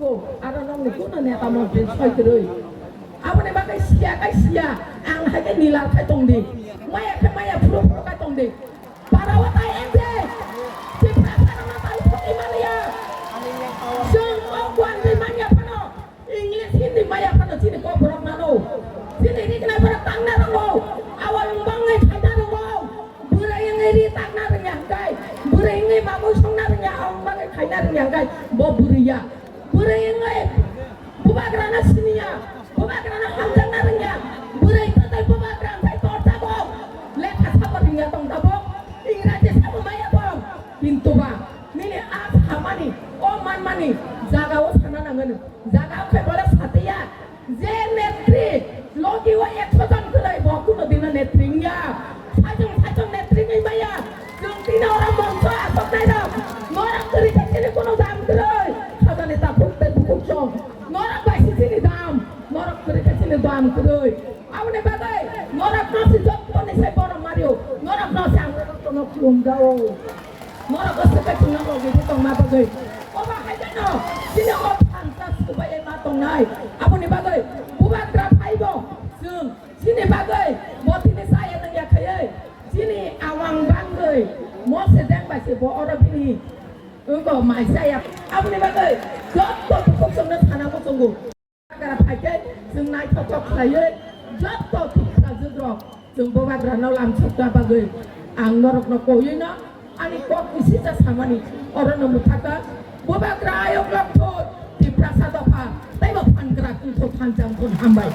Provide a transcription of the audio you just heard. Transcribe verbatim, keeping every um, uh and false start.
Aro nokni kuno neta montri soi kwrwi. Aboni bagwi siya kai siya, ang hai khe nila khai tong di. Maya khe maya phuru phuru khai tong di. Para o tai ente. Tipra phano no tai thok imaliya. Chwng o guan di manya phano. English Hindi maya phano chini kok borok nano. Chini rikna borok tangna rongo. Awal bangai khaina rongo. Bwrwi wngwi ri takna rwngya hwnkhe, bwrwi wngwi mamung songna rwngya, ang bagwi khaina rwngya hwnkhe, bo bwrwi ya. Bwrwi wngwi bubagrano siniya, bubagrano hamjakna rwngya, bwrwi kwtwi bubagra hwnkhe torjago, lekha sabo rwngya tong tabuk, Ingraji sabo maya tong, kintu ba nini a samani, o manmani jagao sana nangani, jagao khe bole satiya. Je netri, logi o ekso jon kwrwi, bo kuno dino netri wngya. Sajwng sajwng netri wngwi maya. Chwng tini oro moncho asoknairok. Norok kwrwi khe chini kuno dam kwrwi. Khajani takhuk tei bukhuk chwng. Norok bai se chini dam. Norok kwrwi khe chini dam kwrwi. Aboni bagwi norokno se jottoni se borom mario. Norokno se ang norokno khulumjao. Norok o swkang chwngno logi di tongma bagwi. Obo hai jano chini o thansa swbai ma tongnai. Aboni bagwi bubagra phaibo chwng chini bagwi bo tini chaya nangya khaiwi chini awang bangwi mo se deng bai se bo oro bini wngko mai chaya. Aboni bagwi jotto bukhuk chwngno sana muchungo. Bubagra phaikhe chwng naithotok khlaiwi jotto thuksajukrok chwng bubagrano lamsokna bagwi ang norokno koiwi no ani kok bisingcha samani orono mwthaka. Bubagra ayuk lokthut Tiprasa dopha teibo phangra kungthok thansa wngthun hambai.